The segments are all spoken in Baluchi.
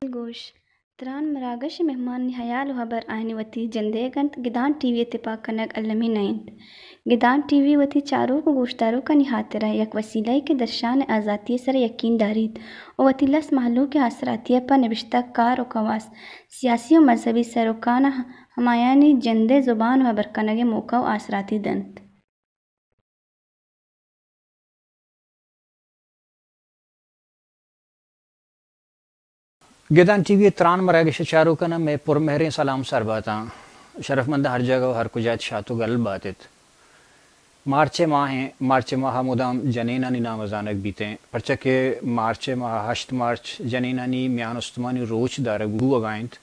گوش، تران مراگش ءِ مہمانانی ہیال ءُ ہبر آیانی وتی جندئیگ اَنت، گدان ٹی وی ءِ تپاک کنگ المی نہ اِنت۔ گدان ٹی وی وتی چاروک ءُ گوشداروکانی ہاترا یک وسیلہ یے کہ درشان ءِ آزاتی ءِ سرا یکین داریت ءُ وتی لس مہلوک ءِ آسراتی ءَ پہ نبشتہ کار ءُ کواس، سیاسی ءُ مذہبی سروکاں ہمایانی جندئے زبان ءُ ہبر کنگ ءِ موقع ءُ آسراتی دنت۔ گدان ٹی وی ءِ تران مراگش ءِ چاروکاں مئے پرمہریں سلام سر باتاں۔ شرفمنداں ہر جاگہ ءُ ہر کجا ات شات ءُ گل بات ات۔ مارچ ءِ ماہ ایں، مارچ ءِ ماہ ءَ مدام جنینانی نام ءَ زانگ بیت ایں، پرچا کہ مارچ ءِ ماہ ءَ ہشت مارچ جنینانی میان استمانی روچ دارگ بوگ ءَ اِنت۔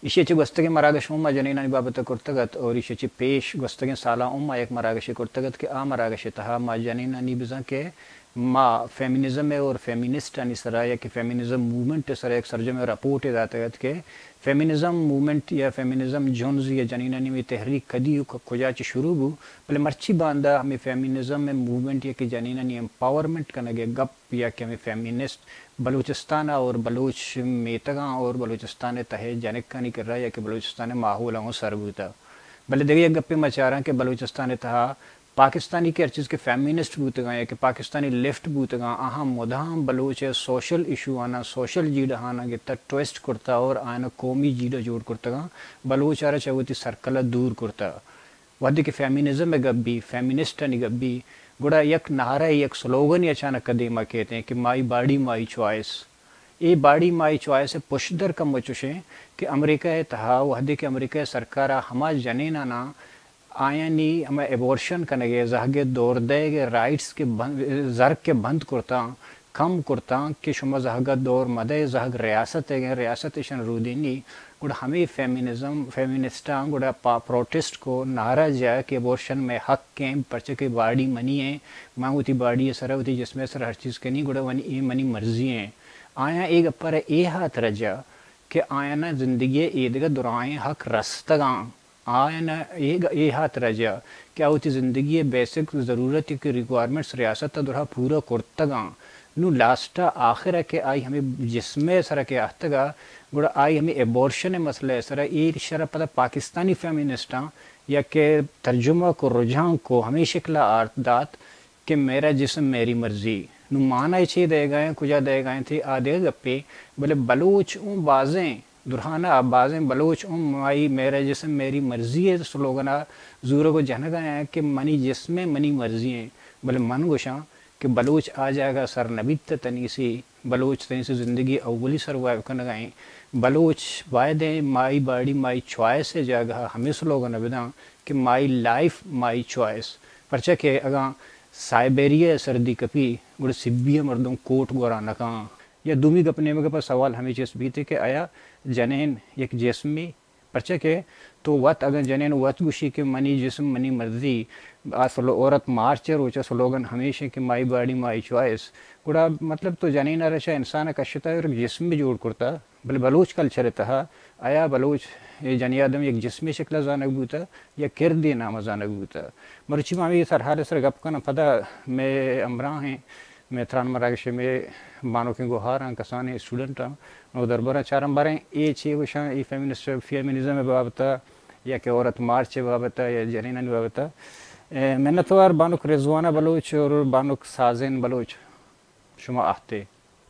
ایشی ءَ چہ گوستگیں مراگش ہم ما جنینانی بابت ءَ کرتگ ات اور ایشی ءَ چہ پیش گوستگیں سالاں ہم ما یک مراگشے کرتگ ات کہ آ مراگش ءِ تہا ما جنینانی بزاں کہ ما فیمینزم ءِ اور فیمینسٹانی سرا یا کہ فیمینزم موومنٹ ءِ سرا یک سرجمیں رپورٹے داتگ ات کہ فیمینزم موومنٹ یا فیمینزم جنز یا جنینانی ہمے تحریک کدی ءُ ک-، کجا چہ شروع بو، بلے مرچی باندا ہمے فیمینزم ءِ موومنٹ یا کہ جنینانی امپاورمنٹ کنگ ءِ گپ یا کہ ہمے فیمینسٹ بلوچستان ءَ اور بلوچ میتگاں اور بلوچستان ءِ تہ ءِ جنکانی کرا یا کہ بلوچستان ءِ ماحول ءَ اوں سر بوتگ۔ بلے دگہ یک گپے ما چاراں کہ بلوچستان ءِ تہا پاکستانی کہ ہر چیز کہ فیمینسٹ بوتگاں یا کہ پاکستانی لیفٹ بوتگاں، آہاں مدام بلوچ ءِ سوشل ایشو آناں، سوشل جیڑہ آناں گپتہ ٹویسٹ کرتہ اور آیاناں قومی جیڑہ جوڑ کرتگاں، بلوچ ءَ را چہ وتی سرکل ءَ دور کرتہ۔ وہدے کہ فیمینزم ءِ گپ بی، فیمینسٹانی گپ بی، گڑا یک نعرہ، یک سلوگنے اچانک ءَ دیما کیت ایں کہ my body my choice. A body my choice ءِ پشدر کمو چوشیں کہ امریکہ ءِ تہا وہدے کہ امریکہ ءِ سرکار ءَ ہما جنیناناں آیانی ہما ایبورشن کنگ ءِ، زہگ ءِ دور دئیگ ءِ رائٹس کہ بند، زہگ کہ بند کرتاں، کم کرتاں کہ شما زہگ ءَ دور مدئے، زہگ ریاست ءِ، ریاست ایشاں رودینی، گڑا ہمے فیمینزم، فیمینسٹاں گڑا پا پروٹسٹ کو، نعرہ جا کہ ایبورشن مئے حق ایں، پرچہ کہ باڈی منی ایں، من وتی باڈی ءِ سرا، وتی جسم ءِ سرا ہر چیز کنی، گڑا منی، اے منی مرضی ایں۔ آیاں اے گپ ءَ را اے ہاترا جا کہ آیاناں زندگی ءِ اے دگہ درائیں حق رستگاں۔ آیاناں اے گ-، اے ہاترا جا کہ آ وتی زندگی ءِ بیسک ضرورت کہ ریکوائرمنٹس ریاست ءِ درا پورا کرتگاں۔ نوں لاسٹ ءَ آخر ءَ کہ آئی ہمے جسم ءِ سرا کہ آہتگ ءَ، گڑا آئی ہمے ایبورشن ءِ مسئلہ ءِ سرا اے شرا پدا پاکستانی فیمینسٹاں یا کہ ترجمہ کو، رجحان کو، ہمے شکل ءَ آرت دات کہ میرا جسم میری مرضی۔ نوں مانا چے دئیگا ایں، کجا دئیگا ایں تھے آ دگہ گپے، بلے بلوچ اوں بازیں درہانا بازیں بلوچ اوں مائی میرا جسم میری مرضی ءِ سلوگن ءَ زورگ ءُ جنگ ءَ ایں کہ منی جسم ءِ منی مرضی ایں، بلے من گوشاں کہ بلوچ آ جاگہ ءَ سر نہ بیت تنیسی، بلوچ تنیسی زندگی اولی سروائیو کنگ ءَ ایں۔ بلوچ باید ایں مائی باڈی مائی چوائس ءِ جاگہ ءَ ہمے سلوگن ءَ بداں کہ مائی لائف مائی چوائس۔ پرچا کہ اگاں سائبیریا ءِ سردی کپی، گڑا سبی ءِ مردم کوٹ گورا نہ کن۔ یا دومی گپ، نیمگ ءَ پہ سوال ہمے چست بیت کہ آیا جنین یک جسمے؟ پرچا کہ تو وت اگاں جنین وت گوشی کہ منی جسم منی مرضی، آ سلو-، عورت مارچ ءِ روچ ءِ سلوگن ہمیش ایں کہ مائی باڈی مائی چوائس، گڑا مطلب تو جنین ءَ را چہ انسان ءَ کشتہ ءُ یک جسمے جوڑ کرتہ۔ بلے بلوچ کلچر ءِ تہا آیا بلوچ اے جنی آدم یک جسمے شکل ءَ زانگ بوتہ یا کردے نام ءَ زانگ بوتہ؟ مروچی ما ہمے سرحال ءِ سر ءَ گپ کناں، پدا مئے ہمراہ ایں، مئے تران مراگش ءِ مئے بانکیں گوہاراں، کسانیں اسٹوڈنٹاں، نودربراں چاراں، باریں اے چے گوشاں، اے فیمینسٹ، فیمینزم ءِ بابت ءَ یا کہ عورت مارچ ءِ بابت ءَ یا جنینانی بابت ءَ۔ اے، منتوار بانک رضوانہ بلوچ اور بانک سازین بلوچ، شما آہتے۔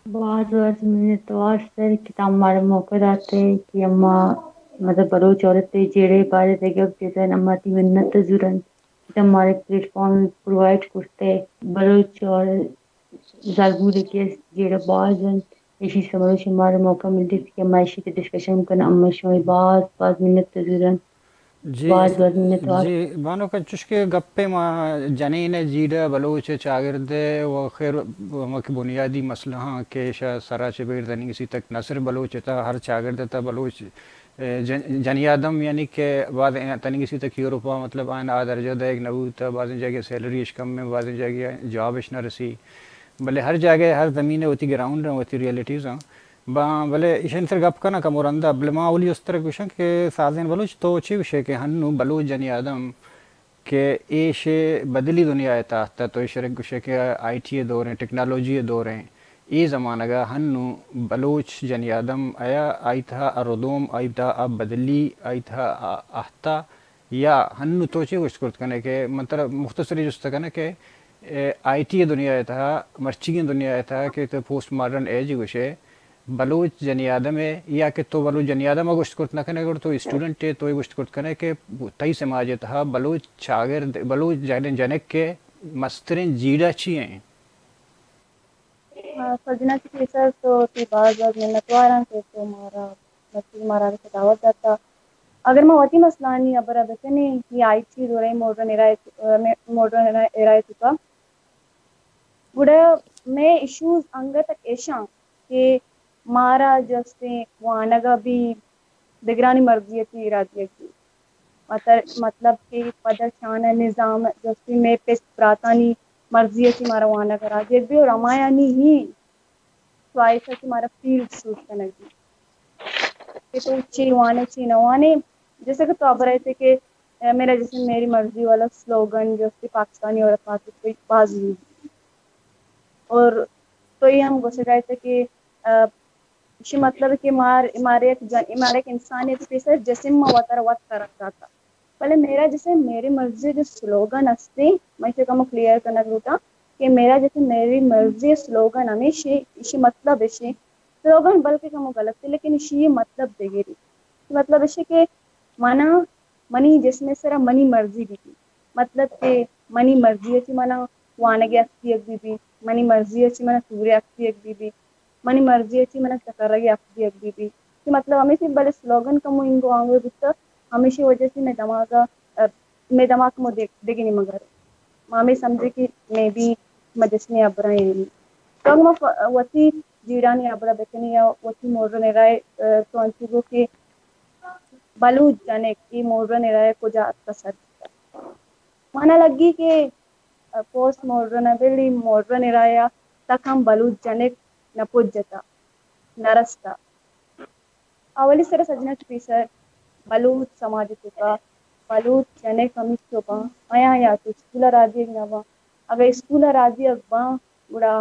باز باز منتوار سر کہ تاں مارا موقع داتے کہ اما مطلب بلوچ عورت ءِ جیڑہ ءِ بارے ءَ گپ جتن، اما تی منت ءَ زورن کہ تاں مارا پلیٹ فارم پرووائیڈ کرتے۔ بلوچ اور زالبول ءِ کیس جیڑہ باز انت، ایشی سمروچ مارا موقع ملت کہ اما ایشی تے ڈسکشن کناں، اما شمئے باز باز منت ءَ زورن۔ جی، باز باز منتوار۔ جی بانک، چوشکہ گپے ما جنین ءِ جیڑہ، بلوچ ءِ چاگرد ءِ و خیر ہما کہ بنیادی مسئلہ ہاں کہ ایشا سرا چہ بیر تنیگسی تک نہ صرف بلوچ ءِ تہا، ہر چاگرد ءِ تہا بلوچ، اے، جن-، جنی آدم یعنی کہ باز تنیگسی تک یورپ ءَ مطلب آیان آ درجہ دئیگ نہ بوتہ، بازیں جاگہ سیلری اش کم ایں، بازیں جاگہ جاب اش نہ رسی، بلے ہر جاگہ ہر زمین ءِ وتی گراؤنڈ ایں، وتی ریئلٹیز ایں۔ باں، بلے ایشانی سر گپ کناں کمو رندا، بلے ما اولی استر گوشاں کہ سازین بلوچ تو چے گوشے کہ ہنو بلوچ جنی آدم کہ ایش بدلی دنیا ءِ تحت تو ایشرا گوشے کہ آئی ٹی ءِ دور ایں، ٹیکنالوجی ءِ دور ایں، اے زمانگ ءَ ہنو بلوچ جنی آدم آیا آئی تہا ردوم، آئی تہا بدلی، آئی تہا احتا یا ہنو تو چے گوشت کرت کنے کہ من ترا مختصری جست کناں کہ، اے، آئی ٹی دنیا ءِ تہا، مرچیگیں دنیا ءِ تہا کہ تو پوسٹ ماڈرن ایج گوشے، بلوچ جنی آدم ءِ یا کہ تو بلوچ جنی آدم ءَ گوشت کرت نہ کنے، گڑا تو اسٹوڈنٹ ئے، تو اے گوشت کرت کنے کہ تئی سماج ءِ تہا بلوچ چاگرد، بلوچ جن-، جنک ءِ مستریں جیڑہ چی ایں؟ آ، سجنا چہ پیسر تو تی باز باز منتواراں کہ تو مارا، مرچی مارا دعوت داتا۔ اگر ما وتی مسئلہانی ہبرا بکنیں، یہ آئی ٹی دوریں ماڈرن ایرا ءِ، ماڈرن ایرا ءِ توکا، گڑا مئے ایشوز انگت تک ایشاں کہ مارا جستیں وانگا بھی دگرانی مرضی ءَ چہ ایرا دیگ بیت۔ مطلب، مطلب کہ پدا شان ءِ نظام جستی مئے پت براتانی مرضی ءَ چہ مارا وانگ ءَ را دیگ بیت اور ہمایانی ہی چوائس ءَ چہ مارا فیلڈ چوز کنگ بیت کہ تو چی وانے، چی نہ وانے۔ جیسا کہ تو ہبر ءَ اتئے کہ، اے، میرا جسم میری مرضی والا سلوگن جستی پاکستانی عورت ماتت پہ باز یوز بیت۔ اور تو یہ ہم گوشگ ءَ اتئے کہ، اے، ایشی مطلب کہ مار، مارے یک جن، مارے یک انسانے ءِ پیسر جسم ما وتارا وت ترک داتا۔ بلے میرا جسم میری مرضی جو سلوگن ہستے، من اسے کمو کلیئر کنگ لوٹاں کہ میرا جسم میری مرضی سلوگن ہمیشی، ایشی مطلب ایشی سلوگن بلکہ کمو غلط ہے، لیکن ایشی یہ مطلب دگری۔ مطلب ایشی کہ منا منی جسم ءِ سرا منی مرضی بہ بیت۔ مطلب کہ منی مرضی ءَ چہ منا وانگ ءِ حق دیگ بہ بیت، منی مرضی ءَ چہ منا سور ءِ حق دیگ بہ بیت، منی مرضی ءَ چہ منا چکرگ ءِ حق دیگ بہ بیت۔ کہ مطلب ہمیشی بلے سلوگن کمو اینگو آنگو بوتہ، ہمیشی وجہ سے مئے دماغ ءَ، مئے دماغ کمو دگ-، دگہ نیمگ ءَ رو۔ ما ہمے سمجھیں کہ مے بی ما جسم ءِ ہبراں یعنی۔ تو ما ف-، وتی جیڑھانی ہبرا بکنیں یا وتی ماڈرن ایرا ءِ، تو انچو گو کہ Baloch junk a modern era ءَ کجا اتکا سر بوتگ؟ مانا لگی کہ پوسٹ ماڈرن ءَ بل اے ماڈرن ایرا ءَ تک ہم بلوچ جنک نہ پجتا، نہ رستا۔ اولی سر سجنا چہ پیسر بلوچ سماج ءِ توکا بلوچ جنک ہمیچو باں، آیاں یا تو اسکول ءَ راضی نہ باں۔ اگہ اسکول ءَ راضی باں، گڑا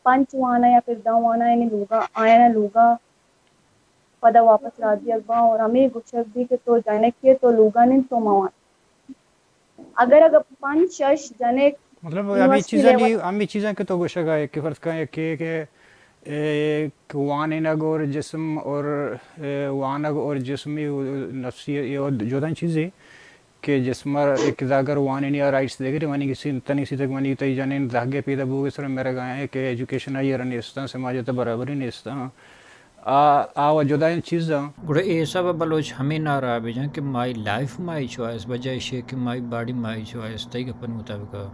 پنچ واناں یا پھر دہ واناں یعنی لوگاں، آیاں لوگاں پدا واپس را دیگ باں اور ہمے گوشگ بی کہ تو جنکے، تو لوگا نند، تو مہ وان۔ اگر، اگر پنچ شش جنک مطلب ہمے یونیورسٹی چیزانی، لیول ہمے چیزاں کہ تو گوشگ ءَ ئے کہ فرض کن یکے کہ، اے، کہ وانینگ اور جسم اور، اے، وانگ اور جسمی نفسی یہ اور جدائیں چیزے۔ کہ جسم ءَ یک زاگر وانینی ءَ رائٹس دیگر، منی کسی تنی سی تک منی تئی جنین زہگے پیدا بوگے سر مرگ آئیں کہ ایجوکیشن آئی ءَ را نیستاں، سماج ءِ تہ برابری نیستاں۔ آ، آ و جدائیں چیزاں۔ گڑا اے حساب ءَ بلوچ ہمے نعرہ ءَ بجن کہ مائی لائف مائی چوائس، بجائے ایشی کہ مائی باڈی مائی چوائس، تئی گپانی مطابق ءَ۔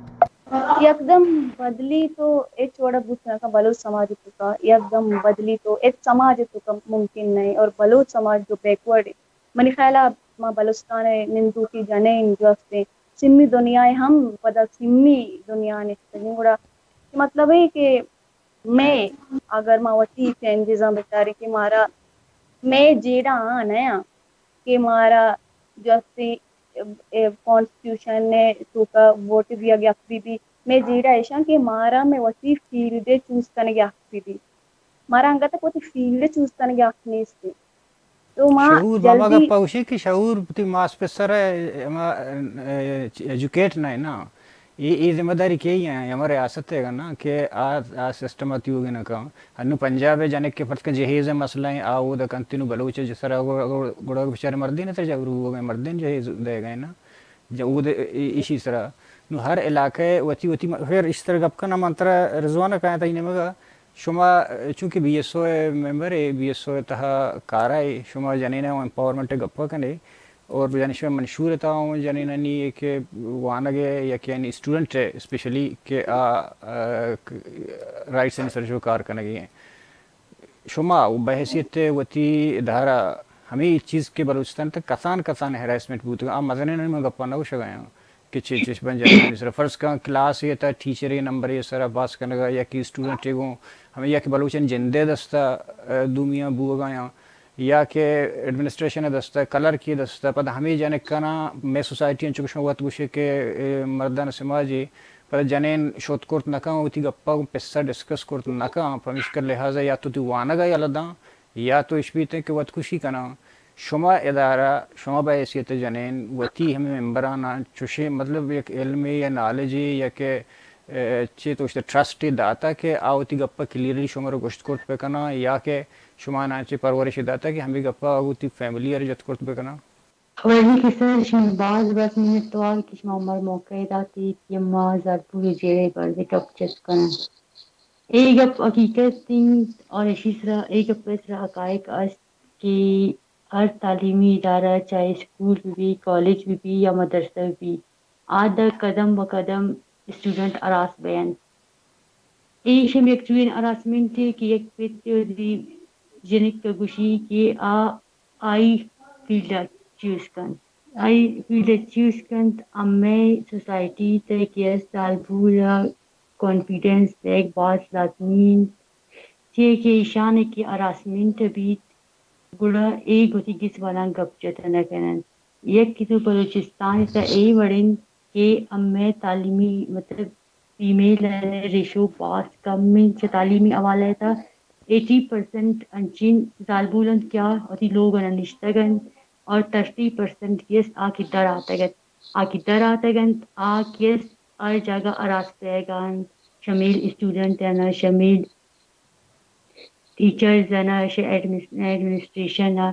یکدم بدلی تو ہچ وڑا بوت نہ کن بلوچ سماج ءِ توکا، یکدم بدلی تو ہچ سماج ءِ توکا ممکن نہ ایں اور بلوچ سماج جو بیکورڈ ایں، منی خیال ءَ ما بلوچستان ءِ نندوکی جنین جو استیں، سیمی دنیا ءَ ہم پدا سیمی دنیا ءَ نشتگیں۔ گڑا مطلب اے کہ مئے اگر ما وتی چیلنجزاں بچاریں کہ مارا مئے جیڑہ آ نیاں کہ مارا جو استیں، اے، کانسٹیٹیوشن ءِ توکا ووٹ دیگ ءِ حق بہ بی، مئے جیڑہ ایشاں کہ مارا مئے وتی فیلڈ ءِ چوز کنگ ءِ حق بہ بی۔ مارا انگت وتی فیلڈ ءِ چوز کنگ ءِ حق نیست۔ تو ما شعور، بابا جلدی گپا گوشی کہ شعور وتی ماس پسر ءَ، ہما، اے، ایجوکیٹ نہ ایں نا۔ اے، اے ذمہ داری کئی ایں؟ ہما ریاست ءِ گنا کہ آ، آ سسٹم ءَ تیوگے نہ کن۔ ہنو پنجاب ءِ جنک کہ فرض کن جہیز ءِ مسئلہ ایں، آ اودا کنت، نو بلوچ ءِ سرا گڑا، گڑا بچارے مردین ءِ سرا جبر بوگ ءَ، مردین جہیز دئیگ ءَ نا۔ جا اود ءِ، ای-، ایشی سرا۔ نو ہر علاقہ ءِ وتی وتی م-، خیر، ایشی سرا گپ کناں، من ترا رضوانہ کایاں تئی نیمگا۔ شما چونکہ بی ایس او ءِ ممبر ئے، بی ایس او ءِ تہا کارا ئے، شما جنین ءِ امپاورمنٹ ءِ گپا کن ئے، اور یعنی شما منشور ءِ تہا اوں جنینانی کہ وانگ ءِ یا کہ یعنی اسٹوڈنٹ ءِ اسپیشلی کہ آ، آ، رائٹس ءِ سر جو کار کنگی ایں۔ شما بحیثیت وتی ادارہ ہمے چیز کہ بلوچستان تہ کسان کسان ہراسمنٹ بوتگ، آ مزنیں من گپا نہ گوشگ آیاں کہ چے چش بن جنینانی سر۔ فرض کن کلاس ءِ تہ ٹیچر ءِ نمبر ءِ سر پاس کنگا یا کہ اسٹوڈنٹ ءِ گوں ہمے یا کہ بلوچانی جندے دستا، آ، دومیاں بوگ آیاں۔ یا کہ ایڈمنسٹریشن ءِ دست ءَ، کلرک ءِ دست ءَ، پدا ہمے جنک کناں، مئے سوسائٹی انچو کہ شما وت گوشے کہ، اے، مردان سماجی، پدا جنین شوت کرت نہ کن، وتی گپا گوں پسا ڈسکس کرت نہ کن، پمیشکا لہذا یا تو وتی وانگ ءَ یلہ داں، یا تو اش بیتیں کہ وت کشی کناں۔ شما ادارہ، شما بہ حیثیت جنین، وتی ہمے ممبراناں چوشیں، مطلب، یک علمے یا نالجے یا کہ، اے، چے تو اشتہ ٹرسٹے داتا کہ آ وتی گپا کلیئرلی شما را گوشت کرت بکناں، یا کہ شما آناں چہ پرورشے داتگ کہ ہمے گپا آ وتی فیملی ءَ را جت کرت بکناں؟ خبر نی کہ سر، شما باز باز منتوار کہ شما مارا موقع داتی کہ ما زالبول ءِ جیڑہ ءِ بارے گپ جت کناں۔ اے گپ حقیقت انت اور اشی سرا، اے گپ ءِ سرا حقائق است کہ ہر تعلیمی ادارہ، چاہے اسکول بہ بی، کالج بہ بی یا مدرسہ بہ بی، آ دہ قدم بہ قدم اسٹوڈنٹ ہراس بینت۔ ایش ہم یک چوئیں ہراسمنٹے کہ یک پت وتی جنک ءَ گوشی کہ آ آئی فیلڈ ءَ چوز کنت۔ آئی فیلڈ ءَ چوز کنت، ہمے سوسائٹی تہ کہ است زالبول ءَ کانفیڈنس دیگ باز لازمی انت۔ چیا کہ ایشان ءَ کہ ہراسمنٹ بیت، گڑا اے وتی گس والاں گپ جت نہ کن انت۔ یک کہ تو بلوچستان ءِ تہ اے وڑ انت کہ ہمے تعلیمی، مطلب، فیمیل ءِ ریشو باز کم انت چہ تعلیمی حوالہ ءِ تہ۔ ایٹی پرسنٹ انچیں زالبول انت کہ آ وتی لوگ ءَ نشتگ انت اور تھرٹی پرسنٹ کہ است آ کہ در آتگ انت، آ کہ در آتگ انت، آ کہ است ہر جاگہ ہراس بیگ ءَ انت، شہ میل اسٹوڈنٹ ءَ نہ، شہ میل ٹیچرز ءَ نہ، شہ ایڈمنس-، ایڈمنسٹریشن ءَ۔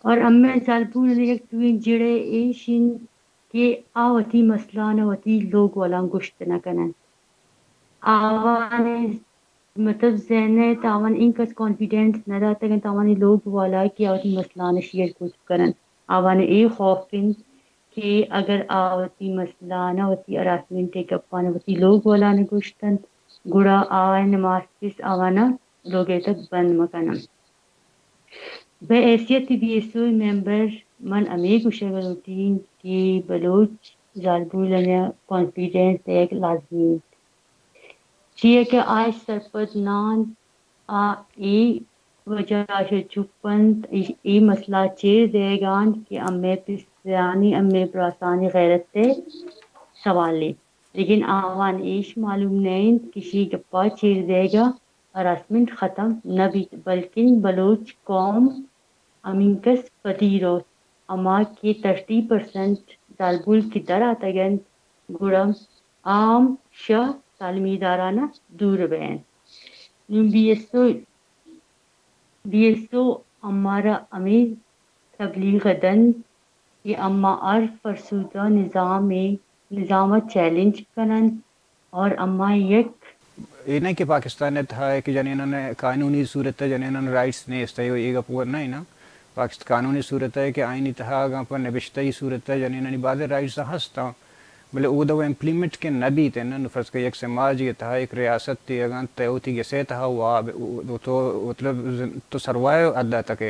اور ہمے زالبول ءِ یک دوئیں جیڑہ ایش انت کہ آ وتی مسئلہ آناں وتی لوگ والاں گوشت نہ کن انت۔ آوان ءَ مطلب ذہن ءِ تہ آوان انکس کانفیڈنس نہ داتگ انت آوانی لوگ والا کہ آ وتی مسئلہ آناں شیئر کت کن انت۔ آوان ءَ اے خوف انت کہ اگر آ وتی مسئلہ آناں، وتی ہراسمنٹ ءِ گپاں وتی لوگ والاں گوشت انت، گڑا آ نماز پیس آواناں لوگ ءِ تہ بند مہ کن انت۔ بہ حیثیت بی ایس او ممبر من ہمے گوشگ لوٹیں کہ بلوچ زالبولانی کانفیڈنس دیگ لازمی انت، چیا کہ آ اش سرپد نہ انت، آ اے وجہ ءَ چپ انت، اے، اے مسئلہ چیر دیگ ءَ انت کہ ہمے پسانی، ہمے براسانی غیرت ءِ سوالے، لیکن آوان ایش معلوم نہ انت کہ شی گپا چیر دیگ ءَ ہراسمنٹ ختم نہ بیت، بلکن بلوچ قوم ہمینکس پدی روت۔ ہما کہ تھرٹی پرسنٹ زالبول کہ در آتگ انت، گڑا آ ہم شہ تعلیمی ادارہاں دور بینت۔ نوں B S O, B S O ہمارا ہمے تبلیغ دنت کہ اما ہر فرسودہ نظام ءَ، نظام ءَ چیلنج کننت اور اما یک اے نہ کہ پاکستان ءِ تہا کہ جنینان قانونی صورت ءَ جنینان رائٹس نیست، اے گپ نہ انت۔ پاکست-، قانونی صورت ءَ کہ آئینی تہا اگاں پہ نبشتہی صورت ءَ جنینانی بازیں رائٹس ہستاں، بلے اودا وہ امپلیمنٹ کہ نہ بیت، نہ فرض کہ یک سماجی تہا یک ریاستے اگاں تہ وتی گسے تہا واب، تو مطلب تو سروائیو حد تک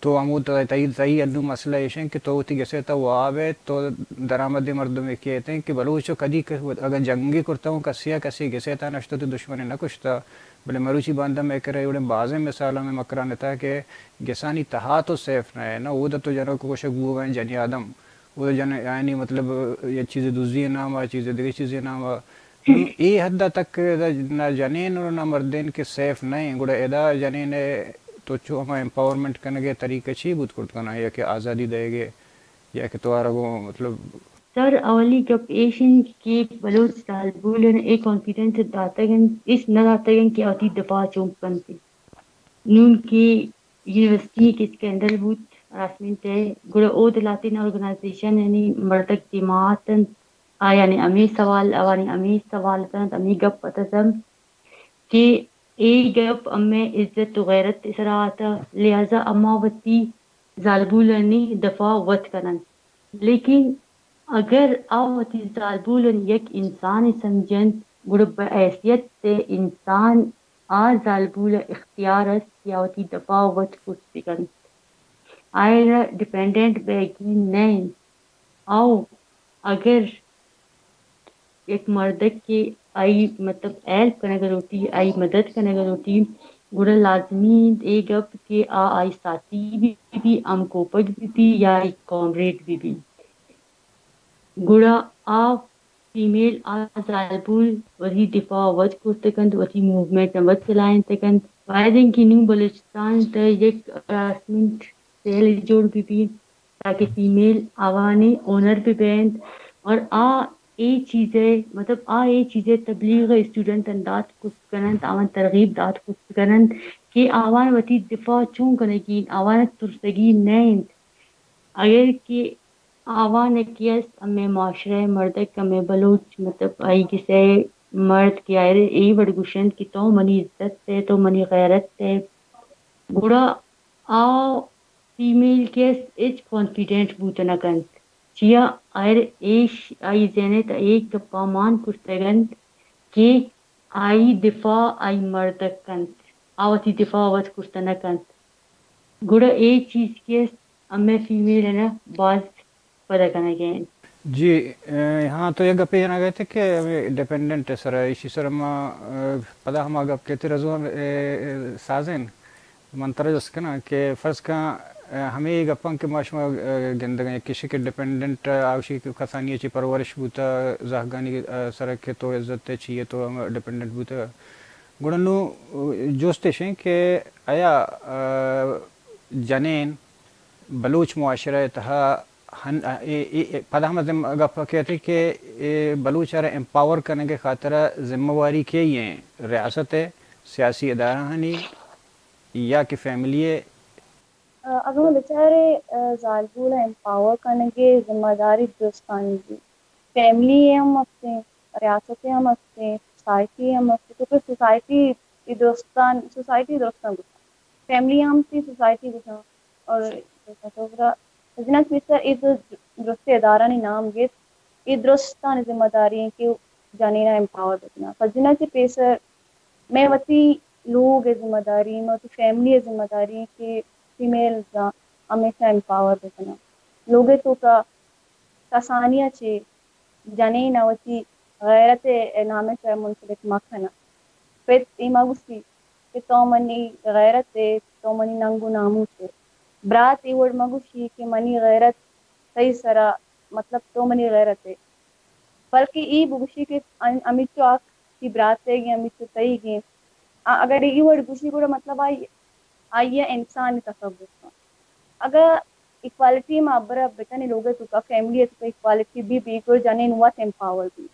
تو ہمود تئی، تئی انو مسئلہ ایش انت کہ تو وتی گسے تہ واب ئے، تو درآمدیں مردمے کیت انت کہ بلوچ ءَ کدی ک-، اگاں جنگے کرتہ اوں کسے ءَ کسے گسے تہ نشتہ تو دشمنے نہ کشتہ، بلے مروچی باندا مئے کرا اے وڑیں بازیں مثالاں مئے مکران ءِ تہ کہ گسانی تہا تو سیف نہ ئے، نہ اودا تو جنک کشگ بوگ ءَ انت جنی آدم، اودا جن-، یعنی مطلب یک چیزے دزی ءِ نام ءَ، چیزے دگہ چیزے نام ءَ۔ نوں اے حد ءَ تک ادا نہ جنین ءُ نہ مردین کہ سیف نہ ایں، گڑا ادا جنین ءَ تو چو ہما امپاورمنٹ کنگ ءِ طریقہ چی بوت کرت کناں، یا کہ آزادی دئیگ ءِ، یا کہ تو آرا گوں مطلب۔ سر، اولی گپ ایش انت کہ بلوچ زالبول ءَ اے کانفیڈنس داتگ انت، ایش نہ داتگ انت کہ آ وتی دفاع چون کنت۔ نون کہ یونیورسٹی کہ اسکینڈل بوت ہراسمنٹ ءِ، گڑا اود ءَ لہتیں آرگنائزیشن یعنی مردک جماعت انت، آیانی ہمے سوال، آوانی ہمے سوال اتنت، ہمے گپ اتنت کہ اے گپ ہمے عزت ءُ غیرت ءِ سرا آتہ، لہذا اما وتی زالبولانی دفاع وت کن انت، لیکن اگر آ وتی زالبولان یک انسانے سمجھ انت، گڑا بہ حیثیت انسان آ زالبول ء اختیار است یا وتی دفاع وت کت بہ کنت۔ آئرا ڈیپینڈنٹ بئیگی نہ انت۔ او اگر یک مردک کہ آئی مطلب ہیلپ کنگ ء لوٹی، آئی مدد کنگ ء لوٹی، گڑا لازمی انت اے گپ کہ آ آئی ساتھی بہ بی، ہم کوپگ بہ بی یا آئی کامریڈ بہ بی۔ گڑا آ فیمیل، آ زالبول وتی دفاع وت کرت کنت، وتی موومنٹ ء وت چلائینت کنت۔ باید انت کہ نوں بلوچستان تہ یک ہراسمنٹ سیل جوڑ بہ بیت تاکہ فیمیل آوانی اونر بہ بنت اور آ اے چیزے، مطلب آ اے چیزے تبلیغ اسٹوڈنٹ ان دات کت کننت، آوان ترغیب دات کت کننت کہ آوان وتی دفاع چون کنگی، آوان ترسگی نہ انت۔ اگر کہ آوان کہ است ہمے معاشرہ ء مردک، ہمے بلوچ، مطلب آئی گسے مرد کہ آئرے اے وڑ گوشنت کہ تو منی عزت ء، تو منی غیرت ء، گڑا آ فیمیل کہ است ہچ کانفیڈنٹ بوت نہ کنت۔ چیا؟ آئر ایش آئی ذہن ء تہ اے گپاں مان کرتگ انت کہ آئی دفاع آئی مردک کنت، آ وتی دفاع وت کرتہ نہ کنت۔ گڑا اے چیز کہ است ہمے فیمیل ء نہ باز پدا کنگ ء انت۔ جی، اے، ہاں، تو یک گپے جنگ ء ات کہ ہمے ڈیپینڈنٹ ء سرا، ایشی سرا ما، اے، پدا ہما گپ کہ ترا زو ہم، اے، اے، سازین۔ من ترا جست کناں کہ فرض کن، اے، ہمے گپاں کہ ما شما، اے، گندگ ء یک کشے کہ ڈیپینڈنٹ آ گوشی کہ کسانی ء چہ پرورش بوتہ، زہگانی، اے، سرا کہ تو عزت ء چی ء تو ہم ڈیپینڈنٹ بوتہ۔ گڑا نوں، اے، جست اش انت کہ آیا، اے، جنین بلوچ معاشرہ ء تہا ہن-، اے، اے، اے، پدا ہم ذمہ گپ کیت کہ اے بلوچ ء را امپاور کنگ ء خاطر ذمہ واری کئی ایں؟ ریاست ء، سیاسی ادارہانی یا کہ فیملی ء؟ اگاں ما بچارے، زالبول ء امپاور کنگ ء ذمہ داری درستانی بی، فیملی ء ہم استیں، ریاست ء ہم استیں، سوسائٹی ء ہم استیں، کیونکہ سوسائٹی ای درستان، سوسائٹی درستان گوشاں، فیملی ہم تھی سوسائٹی گوشاں۔ اور سجنا چہ پیسر اے درست ادارہانی نام گیت، اے درستانی ذمہ داری انت کہ جنین ء امپاور بکناں۔ سجنا چہ پیسر مئے وتی لوگ ء ذمہ داری، مئے وتی فیملی ء ذمہ داری کہ فیمیلز ء ہمیشہ امپاور بکناں۔ لوگ ء توکا کسانی ء چہ جنین ء وتی غیرت ء نام ء سر منسلک مکناں۔ پت اے مہ گوشی کہ تو منی غیرت ئے، تو منی ننگ و ناموس ئے۔ برات اے وڑ مہ گوشی کہ منی غیرت تئی سرا، مطلب تو منی غیرت ئے۔ بلکہ ای بگوشی کہ ان-، امیچو حق تی برات ئیگ ایں، امیچو تئیگ ایں۔ آ-، اگر ای وڑ گوشی گڑا مطلب آئی، آئی ء انسان تصور کن۔ اگاں ایکوالٹی ما ہبرا بکنیں، لوگ ء توکا، فیملی ء توکا ایکوالٹی بی بی، گڑا جنین وت امپاور بی۔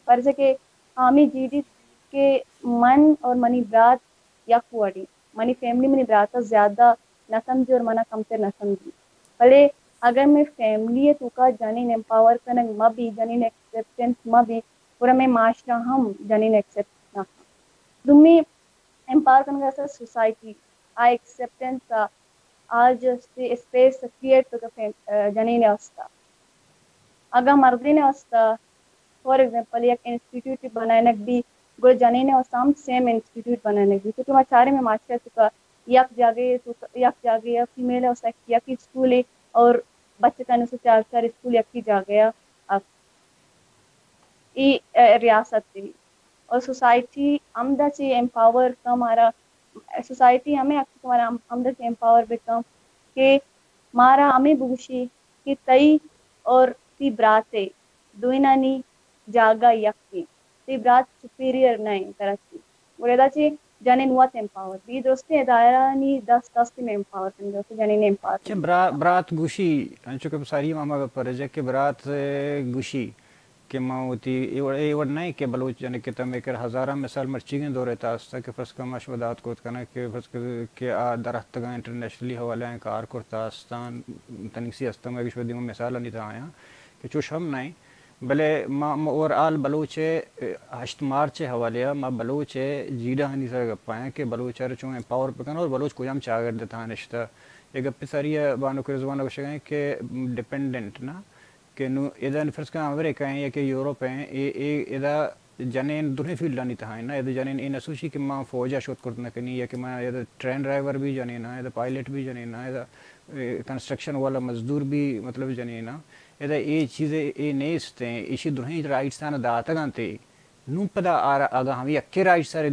فرض ہے کہ ہمے جیڑی کہ من اور منی برات یک وڑیں، منی فیملی منی برات ء زیادہ نہ سمجھی اور منا کمتر نہ سمجھی۔ بلے اگر مئے فیملی ء توکا جنین امپاور کنگ مہ بی، جنین ایکسپٹنس مہ بی، گڑا مئے معاشرہ ہم جنین ایکسپٹ نہ کن۔ دومی، امپاور کنگ ء سوسائٹی آ ایکسپٹنس ء آ جسٹ اسپیس کریئیٹ بکن فیم-، جنین ء واسطہ۔ اگاں مردین ء واسطہ، فار ایگزامپل، یک انسٹیٹیوٹ بنائینگ بی، گڑا جنین ء واسطہ ہم سیم انسٹیٹیوٹ بنائینگ بی، کیونکہ ما چاریں مئے معاشرہ ء توکا یک جاگہے ء توکا، یک جاگہے ء فیمیل ء واسطہ یکی اسکولے اور بچکانی واسطہ چار چار اسکول یکی جاگہے ء است۔ ای، ا، ریاست ء اور سوسائٹی ہمدا چہ امپاور کن مارا، سوسائٹی ہمے حق کہ مارا ہم-، ہمدا چہ امپاور بکن کہ مارا ہمے بگوشی کہ تئی اور تی براتے دوئینانی جاگہ یکیں، تی برات سپیریئر نہ انت ترا چی۔ گڑا ادا چہ جنین وت امپاور بی، درستیں ادارہانی دست است میں امپاور کنگ، درستیں جنین امپاور چہ کنگ۔ برا-، برات گوشی، انچو کہ ساری ماما گپ رجے کہ برات، اے، گوشی کہ ما وتی اے وڑ، اے وڑ نہ کہ بلوچ جنک کہ تمے کر ہزاراں مثال مرچیگیں دور ء تہا است کہ فرض کن ما شما دات کت کناں کہ فرض کن کہ آ دراتکگاں انٹرنیشنلی حوالہ ء کار کرتا استان تنیگسی استان، اگش دیما مثال انی تہا آیاں کہ چوش ہم نہ، بلے ما، ما اوور آل بلوچ ء ہشت مارچ ء حوالہ ء ما بلوچ ء جیڑہانی سر گپ آیاں کہ بلوچ ء چون امپاور بکن اور بلوچ کجام چاگرد ء تہا نشتہ۔ اے گپے ساری ءَ بانک رضوانہ گوشگ ءَ ایں کہ ڈیپینڈنٹ نا، کہ نوں ادا فرض کن امریکہ ایں یا کہ یورپ ایں، اے، اے ادا جنین درہیں فیلڈانی تہا ایں نا، ادا جنین اے نہ سوچی کہ ما فوج ءَ شت کرت نہ کنی یا کہ ما ادا ٹرین ڈرائیور بھی جنین آں، ادا پائلٹ بھی جنین آں، ادا، اے، کنسٹرکشن والا مزدور بھی مطلب جنین آں، ادا اے چیز اے نیست ایں، ایشی درہیں رائٹس آناں داتگ انت۔ نوں پدا آرا اگاں ہمے یکے رائٹس آرا،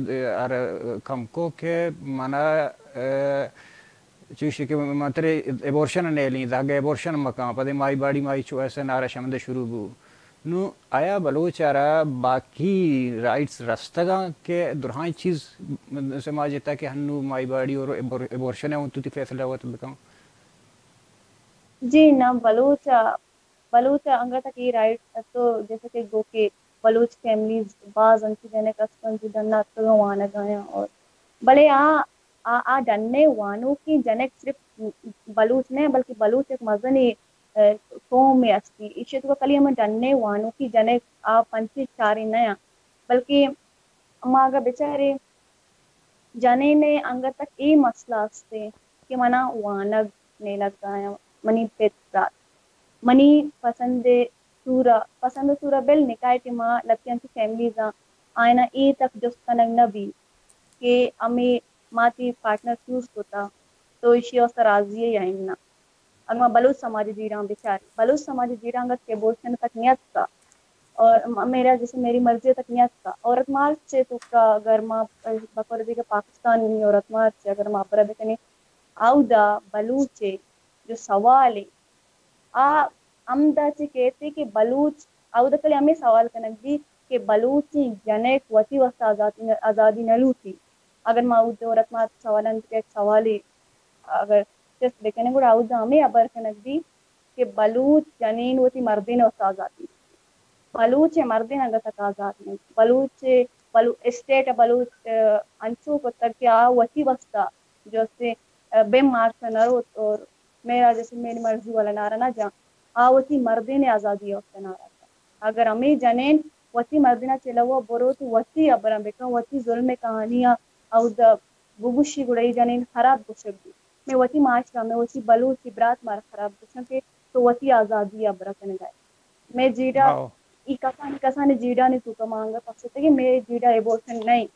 آرا کم کو کہ منا، اے، چوشی کہ من ترے ایبورشن ءَ نیلیں، زہگ ءَ ایبورشن مکاں، پدے مائی باڈی مائی چوائس ءَ نعرہ شمدے شروع بو۔ نوں آیا بلوچ ءَ را باقی رائٹس رستگاں کہ درہائیں چیز سماج ءِ تہا کہ ہنو مائی باڈی اور ایبور-، ایبورشن ءَ اوں تو تی فیصلہ وت بکاں؟ جی نہ، بلوچ ءَ، بلوچ ءَ انگت تک اے رائٹ تو جیسے کہ گو کہ بلوچ فیملیز باز انچو جنک است انت جو ڈن ءَ اتکگاں وانگ ءَ آیاں اور بلے آ، آ، آ ڈن ءِ وانوکیں جنک صرف بلوچ نہ بلکہ بلوچ یک مزنیں، اے، قومے است انت۔ ایشی ءِ توکا کلی ہمے ڈن ءِ وانوکیں جنک آ پنچیں چاریں نہ انت بلکہ ما اگاں بچاریں جنین ءِ انگت تک اے مسئلہ است انت کہ منا وانگ نیلگ ءَ آیاں، منی پت برات، منی پسند ءِ سورا، پسند ءِ سورا بل نکاح ءِ ٹیما لہتے انچو فیملیز آں، آیانا اے تک جست کنگ نہ بیت کہ ہمے ما تی پارٹنر چوز کتا تو ایشی ءِ واستہ راضی ئے یا اناں۔ اگاں ما بلوچ سماج ءِ جیڑھاں بچاریں، بلوچ سماج ءِ جیڑھاں انگت کہ ایبورشن تک نیتکا اور م-، میرا جیسے میری مرضی تک نیتکا۔ عورت مارچ ءِ توکا اگر ما، بقول دیگہ پاکستانی عورت مارچ ءَ اگر ما ہبرا بکنیں، اودا بلوچ ءِ جو سوال ایں، آ ہمدا چہ کیت کہ بلوچ، اودا کلی ہمے سوال کنگ بیت کہ بلوچیں جنک وتی واستہ آزاتی نہ، آزادی نہ لوٹی۔ اگر ما اود عورت مارچ ءِ سوالانی توکا یک سوالے اگر چست بکنیں گڑا اودا ہمے ہبر کنگ بیت کہ بلوچ جنین وتی مردین ءِ واستہ آزاتی، بلوچ ءِ مردین انگت تک آزاد نہ انت۔ بلوچ ءِ، بلو-، اسٹیٹ ءَ بلوچ، آ، انچو کتگ کہ آ وتی واستہ جو است ایں، آ، بن مارچ ءَ نہ روت اور میرا جیسے میری مرضی والا نعرہ نہ جاں، آ وتی مردین ءِ آزادی ءِ واستہ نعرہ جاں۔ اگر ہمے جنین وتی مردین ءَ چلو ءَ بروت، وتی ہبراں بکن، وتی ظلم ءِ کہانیاں اودا بگوشی گڑا اے جنین خراب گوشگ بیت۔ مئے وتی معاشرہ، مئے وتی بلوچی برات مارا خراب گوشاں کہ تو وتی آزادی ءِ ہبرا کنگا ئے۔ مئے جیڑہ، ہاؤ۔ اے کسانیں، کسانیں جیڑھانی توکا ما انگت پسیتگیں، مئے جیڑہ ایبورشن نہ انت۔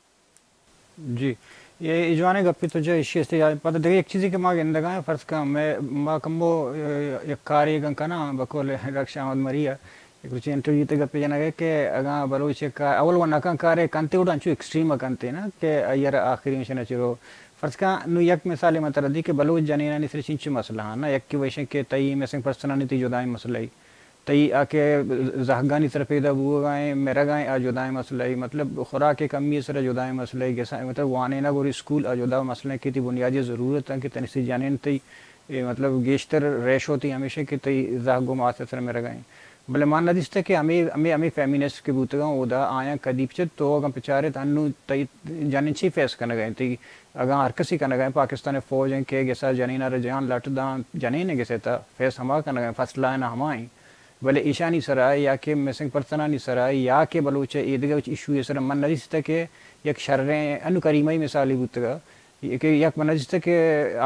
جی، اے، اے جوانیں گپے تو جا ایشی است۔ یا پدا دگہ یک چیزے کہ ما گندگا ایں، فرض کن مئے، ما کمو، اے، یک کارے اگاں کناں، بقول ڈاکٹر شاہ احمد مری ءَ، یک روچے انٹرویو تے گپے جنگ ءَ کہ اگاں بلوچ یک کار، اول و نکاں کارے کنتے گڑا انچو ایکسٹریم ءَ کنتے نا کہ آئی ءَ را آخری مشن ءَ چہ رو۔ فرض کن نوں یک مثالے من ترا دی کہ بلوچ جنینانی سر چنچو مسئلہ آں نا، یکے وشیں کہ تئی مسنگ پرسنانی تئی جدائیں مسئلہ ای، تئی آ کہ زہگانی سر پیدا بوگا ایں، مرگا ایں، آ جدائیں مسئلہ ای، مطلب خوراک ءِ کمی ءِ سر جدائیں مسئلہ ای، گسا-، مطلب وانینگ اور اسکول آ جدا مسئلہ ای کہ تئی بنیادی ضرورت ایں کہ تنی سے جنین تئی، اے، مطلب گیشتر ریشو تئی ہمیشہ کہ تئی زہگ و مات ءِ سر مرگا ایں۔ بلے من نہ دیستہ کہ ہمے، ہمے، ہمے فیمینسٹ کہ بوتگاں، اودا آیاں کدی پچ تو اگاں پچارت، انوں تئی جنین چی فیس کنگا انت؟ تئی اگاں ہر کسی کنگا انت، پاکستان ءِ فوج انت کہ گسا جنین ءَ را جان لٹ داں، جنین ءَ گسے تا فیس ہما کنگا انت، فرسٹ لائن ہما انت۔ بلے ایشانی سرا یا کہ مسنگ پرسنانی سرا یا کہ بلوچ ءِ ایدگہ ایشو ءِ سرا من نہ دیستہ کہ یک شریں، انوں کریمہ ءِ مثالے بوتگا، کہ یک من نہ دیستہ کہ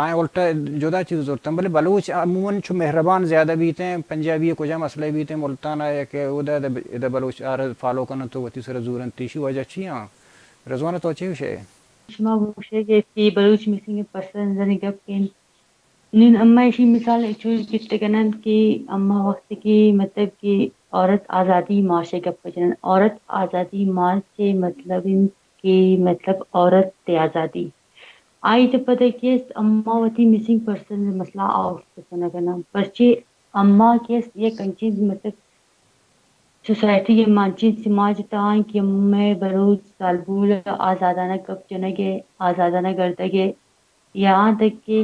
آیاں الٹا جدا چیز زرتن، بلے بلوچ عموماً چو مہربان زیادہ بیتیں، پنجابی ءِ کجا مسئلہ بیتیں، ملتان ءَ یا کہ اودا، ادا، ادا بلوچ آر فالو کنن تو وتی سر زورن، تیشی وجہ چی آں؟ رضوانہ تو چی گوشے؟ شما گوشے کہ سی بلوچ مسنگ پرسنز ءِ گپ کن۔ نون اما ایشی مثال چوش گپت کنن کہ اما وقت کہ مطلب کہ عورت آزادی مارچ ءِ گپ جنن، عورت آزادی مارچ ءِ مطلب انت کہ مطلب عورت ءِ آزادی۔ آئی ءَ پدا کہ است اما وتی مسنگ پرسنز ءِ مسئلہ آؤٹ کنگ ءَ نہ۔ پرچے اما کہ است یک انچیں مطلب سوسائٹی ءِ ما انچیں سماج ءِ تہا ایں کہ مئے بلوچ زالبول ءَ آزادانہ گپ جنگ ءَ، آزادانہ گردگ ءَ، یہاں تک کہ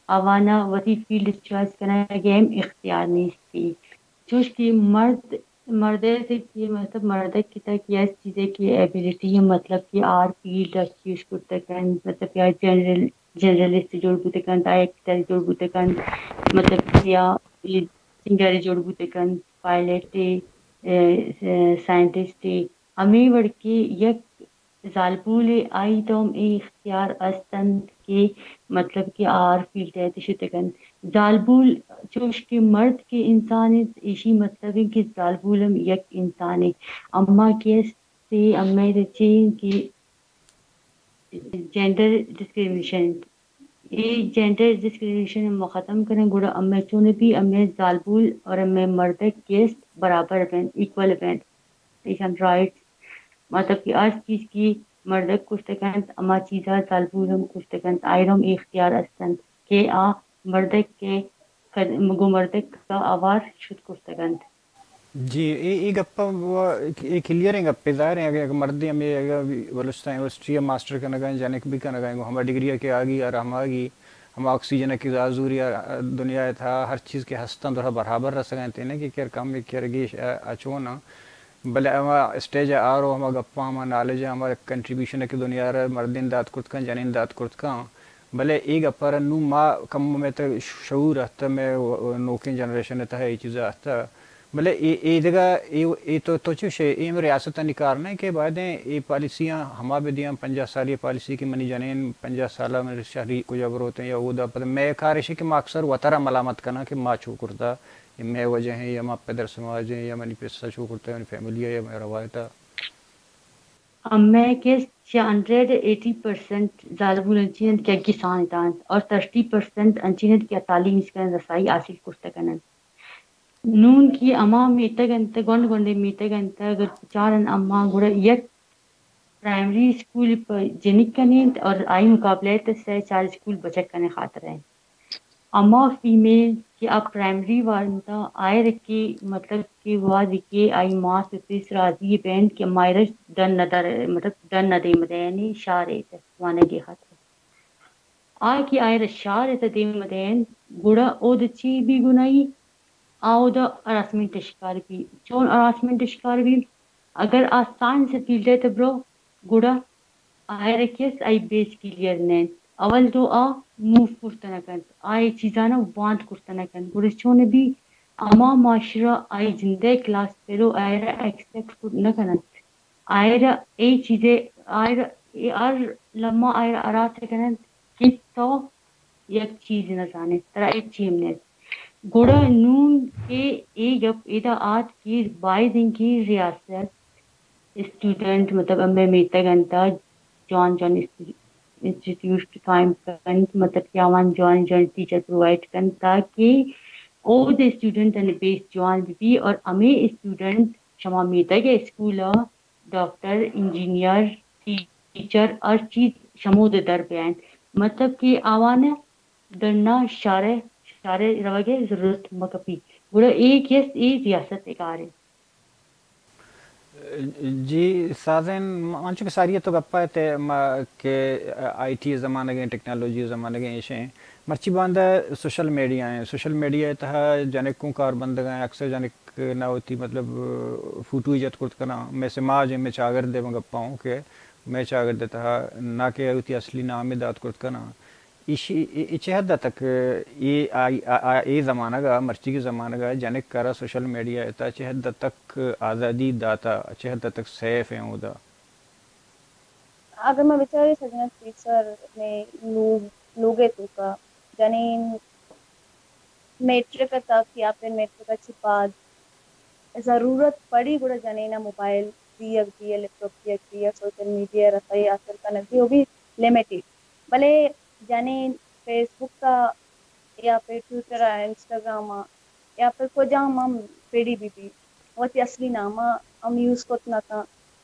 آواناں وتی فیلڈ چوائس کنگ ءِ ہم اختیار نیستی۔ چوش کہ مرد، مردے سے کہ مطلب مردک کہ تک یک چیزے کہ ایبیلیٹی ہے، مطلب کہ آر فیلڈ ءَ چوز کرتگ انت، مطلب یا جنرل، جنرلسٹ جوڑ بوتگ انت، ڈائریکٹر جوڑ بوتگ انت، مطلب یا سنگر جوڑ بوتگ انت، پائلٹ، اے، اے، سائنٹسٹ، ہمے وڑ کہ یک زالبولے آئی تو ہم اے اختیار است انت کہ مطلب کہ آ ہر فیلڈ ءَ شتگ انت۔ زالبول چوش کہ مرد کہ انسان انت، ایشی مطلب انت کہ زالبول ہم یک انسانے۔ اما کہ است اے امید چی کہ جینڈر ڈسکریمنیشن انت۔ اے جینڈر ڈسکریمنیشن ما ختم کنیں، گڑا امے چون بی، امے زالبول اور امے مردک کہ است برابر بنت، ایکول بنت۔ ایشان رائٹس، مطلب کہ ہر چیز کی مردک کرتگ انت، ہما چیزا زالبول ہم کرتگ انت، آئرا ہم اے اختیار است انت کہ آ مردک کہ کد-، گوں مردک کا آوار شت کرتگ انت۔ جی، اے، اے گپ ءَ و-، اے کلیئریں گپے، ظاہر ہیں، اگر، اگر مردے ہمے، اگر بلوچستان یونیورسٹی ءَ ماسٹر کنگ ءَ، جنک بھی کنگ ءَ، گوں ہما ڈگری ءَ کہ آگی اور ہما آگی، ہما آکسیجن ءَ کہ آزوری ءَ دنیا ءِ تھا، ہر چیز کہ ہستاں درا برابر رسگ ءَ انت، نہ کہ کر کم، کر گیش، ا، ا چون ءَ۔ بلے ہما اسٹیج ءَ آرو، ہما گپاں، ہما نالج ءَ، ہما کنٹریبیوشن ءَ کہ دنیا ءَ مردین دات کرت کن، جنین دات کرت کن۔ بلے اے گپ ءَ را نوں ما کم مئے تہ شعور اتہ، مئے نوکیں جنریشن ءِ تہ اے چیز اتہ۔ بلے اے، اے دگہ، اے، اے تو، تو چوش ئے، اے ہم ریاستانی کار نہ کہ بایدیں اے پالیسیاں ہما بہ دیاں، پنجاہ سالی پالیسی کہ منی جنین پنجاہ سال ءَ من شہری کجا بروتیں یا اودا، پد مئے کار ایش کہ ما اکثر وترا ملامت کناں کہ ما چو کرتا، اے مئے وجہ ہیں یا ما پدر سماج ہیں یا منی پسہ چو کرتا، منی فیملی ہے یا مئے روایت ہے۔ ہمے کہ چہ ہنڈریڈ ایٹی پرسنٹ زالبول انچیں انت کہ گسان اتاں انت اور تھرٹی پرسنٹ انچیں انت کہ تعلیم اسکان رسائی حاصل کرتگ انت۔ نون کہ ہما میتگ انت، گونڈ گونڈیں میتگ انت، اگر چارن اما گڑا یک پرائمری اسکول پہ جنک کنیں اور آئی مقابلہ ءَ تہ سہ چار اسکول بچک کنیں خاطر انت۔ ہما فیمیل کہ آ پرائمری وانتا، آئر کہ مطلب کہ وہدے کہ آئی ماس و پس راضی بینت کہ مائرش ڈن نہ در، مطلب ڈن نہ دیم دے، یعنی شار ایت وانگی خاطر۔ آ کہ آئر شار ایت دیم دین، گڑا اود چی بی گناہی؟ آ اود ہراسمنٹ شکار بی۔ چون ہراسمنٹ شکار بی؟ اگر آ سائنس فیلڈ ایت برو، گڑا آئرا کس آئی بیس کلیئر نہ انت۔ اول تو آ موو کرت نہ کنت، آ اے چیزانا وانت کرت نہ کنت، گڑا چون بی؟ ہما معاشرہ آئی جندئے کلاس فیلو آئرا ایکسپٹ کرت نہ کننت۔ آئرا اے چیزے، آئرا اے ہر لمحہ آئرا ہراس کننت کہ تو یک چیز نہ زانے، ترا ہچ چی ہم نیست۔ گڑا نون کہ اے گپ ادا آت کہ باید انت کہ ریاست اسٹوڈنٹ، مطلب، ہمے میتگ انت، جوان جوان انسٹی-، انسٹیٹیوٹ قائم کنت، مطلب کہ آوان جوان جوان ٹیچر پرووائیڈ کنت، تاکہ اود اسٹوڈنٹ ان بیس جوان بہ بی اور ہمے اسٹوڈنٹ شما میتگ اسکول ء ڈاکٹر، انجینئر، ٹیچر، ہر چیز شمود در بیاینت۔ مطلب کہ آوان ڈنا شارع، شارع روگ ء ضرورت مہ کپی۔ گڑا اے کس اے ریاست ء کار انت۔ جی سازین، انچو کہ ساری تو گپا تے ما کہ آئی ٹی زمانگیں، ٹیکنالوجی زمانگیں ایشیں، مرچی باندا سوشل میڈیا ہیں، سوشل میڈیا تہا جنک کوں کار بندگاں، اکثر جنک نہ ہوتی، مطلب، فوٹو جت کرت کنا، میں سماج میں چاگرد میں گپا ہوں کہ میں چاگرد تہا نہ کہ ہوتی اصلی نام دات کرت کنا۔ ایشی، اے، اے چہ حد تک اے، آئی، آ، آ، اے زمانگ ء، مرچیگی زمانگ ء جنک ء را سوشل میڈیا ء تھا چہ حد تک آزادی داتا، چہ حد تک سیف ہیں اودا؟ اگر ما بچارے سجنا ٹیچر میں لوگ، لوگ ء توکا جنین میٹرک ء تک یا پھر میٹرک ء چہ بعد ضرورت پڑی گڑا جنین ء موبائل دیگ بی، لیپ ٹاپ دیگ بی یا سوشل میڈیا ء رسائی حاصل کنگ بی، وہ بھی لمیٹڈ۔ بلے جنین فیس بک ء یا پھر ٹویٹر ء، انسٹاگرام ء یا پھر کجام ہم پیڑی بہ بی، وتی اصلی نام ء ہم یوز کت نہ کن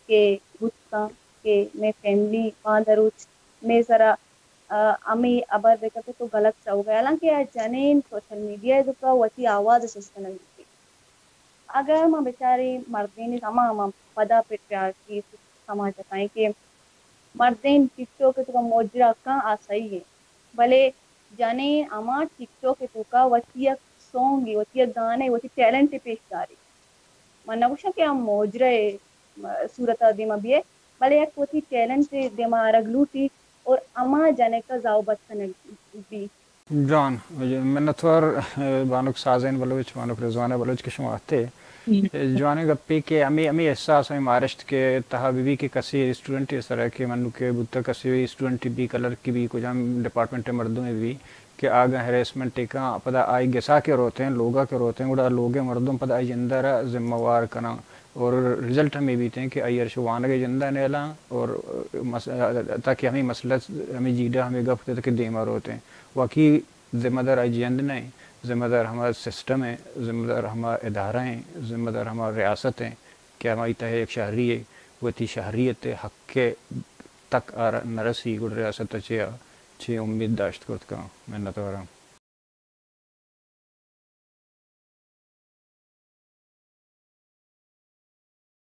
کہ بوت کن کہ مئے فیملی باندا روچ مئے سرا، آ، ہمے ہبر بہ کن کہ تو غلط چوگ ء۔ حالانکہ آ جنین سوشل میڈیا ء توکا وتی آواز ء چست کنگ بیت۔ اگر ما بچاریں مردین ہما، ہما پدا پیٹریارکی سماج ء کائیں کہ مردین ٹک ٹاک ء توکا موجرا کن آ صحیح ہے، بلے جنین ہما ٹک ٹاک ء توکا وتی یک سونگے، وتی یک گانے، وتی ٹیلنٹ ء پیش داری۔ من نہ گوشاں کہ آ موجرا ء صورت ء دیما بیئے، بلے یک وتی ٹیلنٹ ء دیما آرگ لوٹی اور ہما جنک ء زاو بد کنگ بی۔ جان، منتوار، بانک سازین بلوچ، بانک رضوانہ بلوچ کہ شما اتے۔ جوانیں گپے کہ ہمے ہمے احساس ہمے مارشت کہ تہا بہ بی کہ کسے اسٹوڈنٹ ءِ سرا کہ منوکے بوتہ، کسے اسٹوڈنٹ بی، کلرک بی، کجام ڈپارٹمنٹ ءِ مردمے بی کہ آگاں ہراسمنٹ ءَ کن، پدا آئی گسا کہ روتیں، لوگا کہ روتیں، گڑا لوگ ءِ مردم پدا آئی جند ءَ را ذمہ وار کناں اور رزلٹ ہمے بیتیں کہ آئی ہرش وانگ ءِ جند ءَ نیلاں اور مس-، تاکہ ہمے مسئلہ، ہمے جیڑہ، ہمے گپ کہ دیما روتیں۔ واقعی ذمہ دار آئی جند نہ ایں، ذمہ دار ہما سسٹم ایں، ذمہ دار ہما ادارہ ایں، ذمہ دار ہما ریاست ایں کہ ہمائی تہ یک شہری ءَ وتی شہریت ءِ حق ءَ تک آ نہ رسی، گڑا ریاست ءَ چیا چے امیت داشت کرت کن؟ منت واراں۔